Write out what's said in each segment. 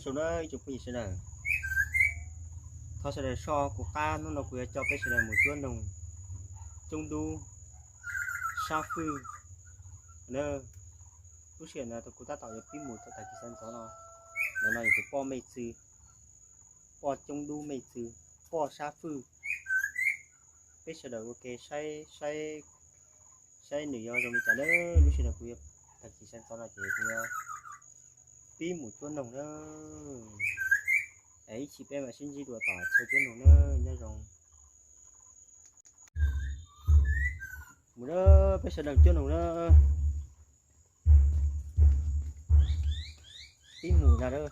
Ib tsoom phooj ywg sawv daws, thov sawv daws soj kuv qab, hnub no kuv yuav coj peb sawv daws mus cuab noog coob dub sab fwj na. Lub sij hawm no kuv tab tom yuav pib mus tag kis sawv ntxov no. Ntawm no yog tus poj me txw, poj coob dub me txw, poj sab fwj. Peb sawv daws ua ke saib saib nws yuav zoo li cas na. Lub sij hawm no kuv yuav tag kis sawv ntxov no ces kuv yuav pib mus cuab noog na. Es ib chim peb mam sib ntsib dua tom chaw cuab noog na. Nyob zoo. Mus na, peb sawv daws cuab noog na. Pib mus na.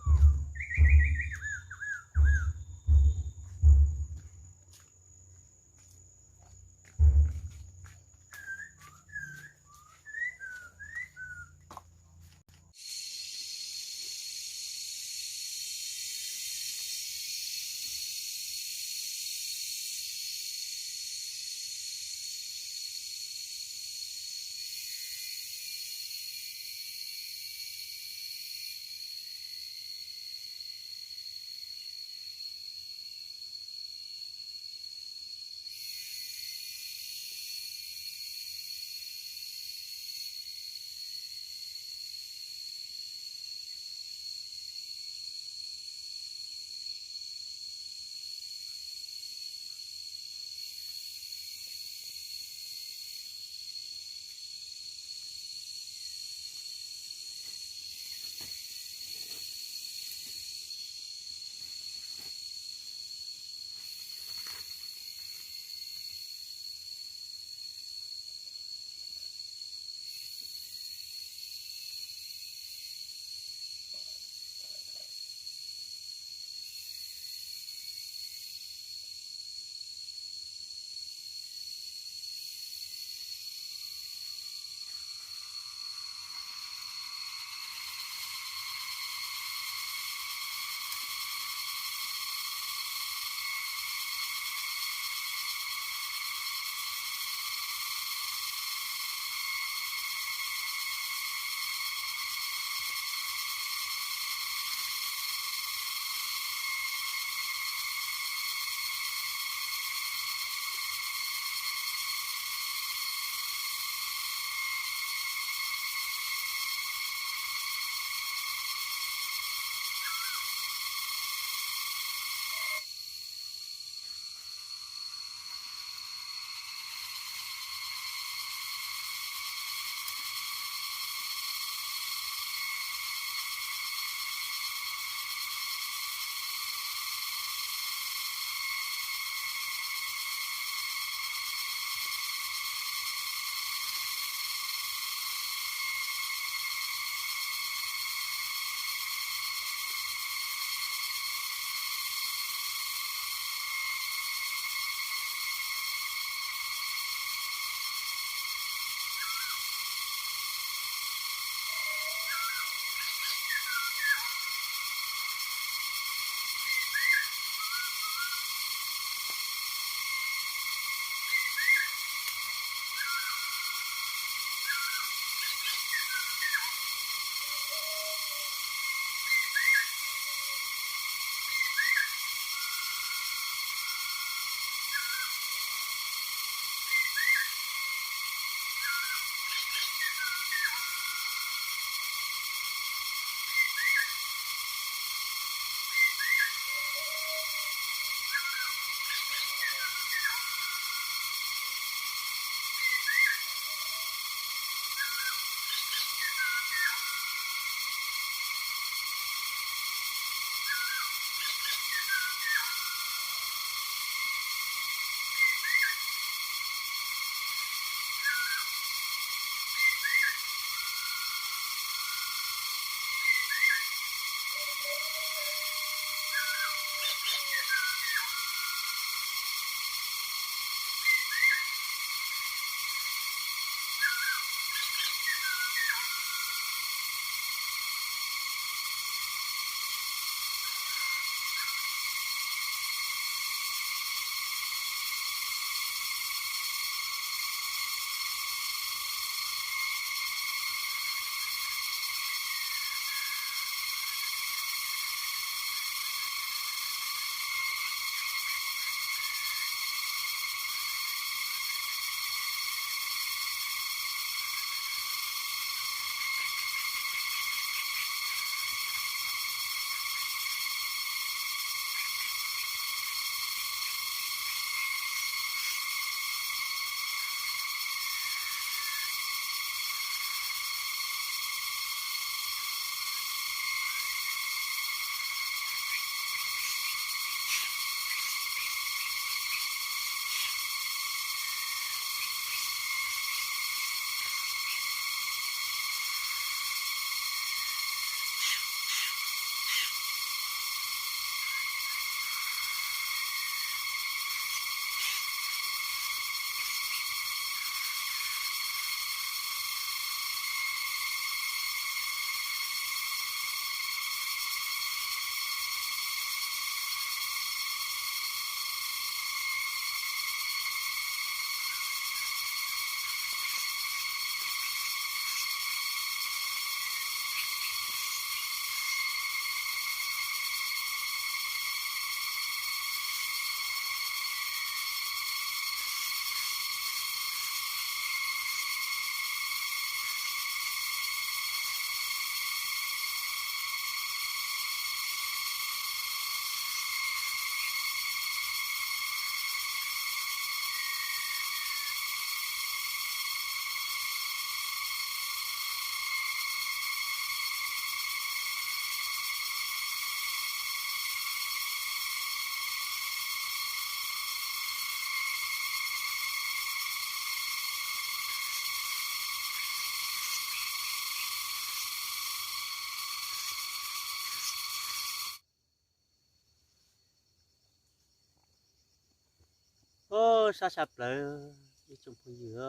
Sab sab plaws ib tsoom phooj ywg,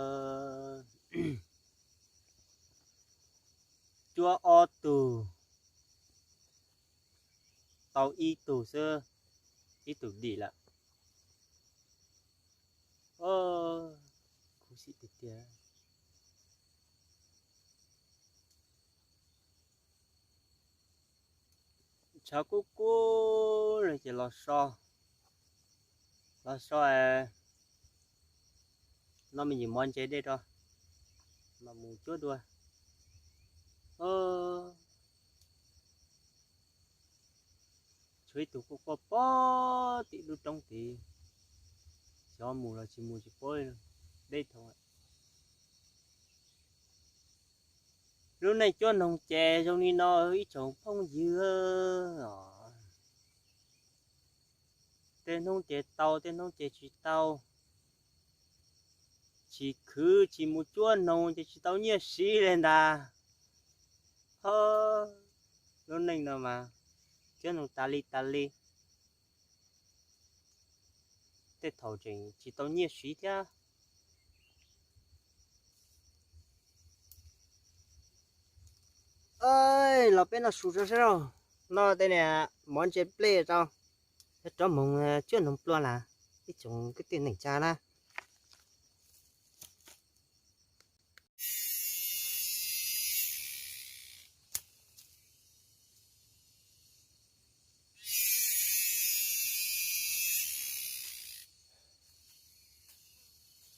cuab ob tug, tau ib tug xwb, ib tug dim lawm. Khuv xim tiag tiag. Tshav kub kub li ces los so, los so, noj me nyuam mov ntse dej tso, mam mus cuab dua. Tshuav ib tug quaj quaj pog tim lub roob tid, xyov mus los tsis mus tsis paub, deb dhau. Lub neej cuab noog ces zoo li no ib tsoom phooj ywg os. Tej hnub ces tau, tej hnub ces tsis tau. Tsis khwv tsis mus cuab noog ces tsis tau nyiaj siv li ntag. Ho, lub neej no mas cuab noog tas li tas li, tej thaum tseem tsis tau nyiaj siv thiab. Los peb noj su tso saib lauj. Noj tej niag mov ntse dej tso, rov moog cuab noog plua las ib tsoom kwv tij neej tsa na.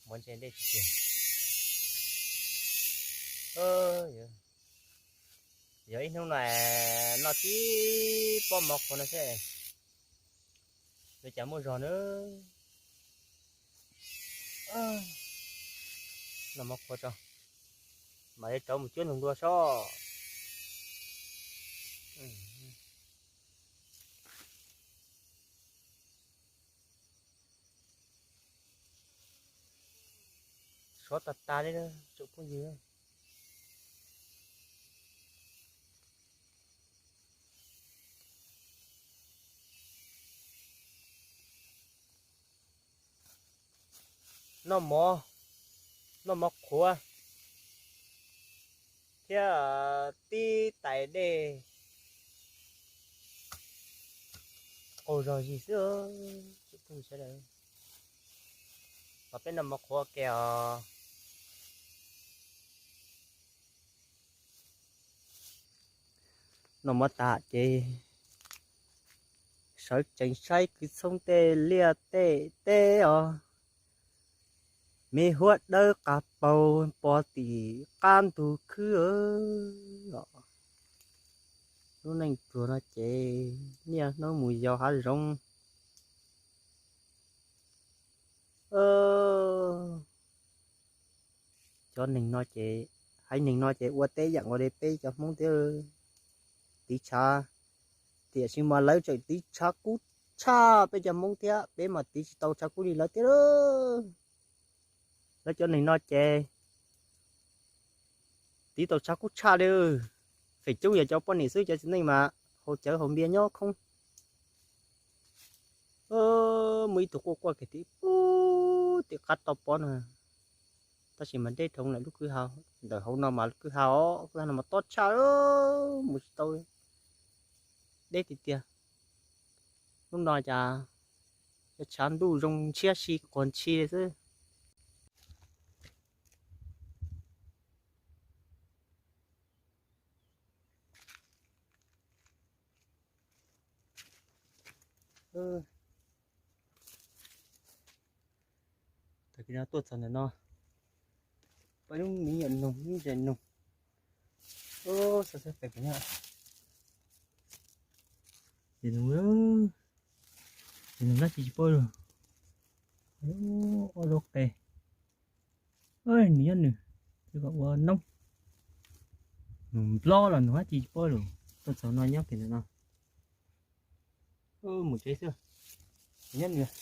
Mov ntse dej tiag tiag. Yog ib hnub no noj tib pob mov qhuav no xwb, yuav cas muaj zog na. Noj mov qhuav tso, mam li rov mus cuab noog dua sob. Sov tas tas li tsoom phooj ywg. Noj mov, noj mov qhuav thiab tib tais dej qaug zog zis xwb. Los peb noj mov qhuav ua ke os. Noj mov tas ces sawv tsees saib kwv txhoob tej liaj tej teb os. Me huab dawb qab paug pov tim qab ntug khwb. Lub neej pluag no ces niaj hnub mus yos hav zoov. Cov neeg no ces, haiv neeg no ces ua teb yam nkaus li peb cov Hmoob thiab, tiv tshav, tiam sis mas lawv tseem tiv tshav kub tshaj peb cov Hmoob thiab, peb mas tiv tsis tau tshav kub li lawv thiab. Lawv cov neeg no ces tiv tau tshav kub tshaj li. Feem coob yog cov poj niam xwb, cov txiv neej mas haus cawv haus npias nyob khoob. Muaj ib tug quaj quaj kiag tim, tim qab toj pob no, tab sis mas deb dhau lawm lub kwj ha, ntawm hauv no mas lub kwj ha os, kwj ha no mas tob tshaj, mus tsis tau, deb tiag tiag. Hnub no cas tshav ntuj zoo ntshiab si quas ntshis li xwb. Tag kis no tuaj txog ntawm no, pom lub miv nyuam noog, lub zes noog. Xav xav pem, zes noog, zes noog dab tsi tsis paub li. Ob lub qe, nws nyob nws, ua noob, nws nplob los nws dab tsi tsis paub li. Tuaj txog no nyob kiag ntawm no. Mus tsev xwb, nyob nws.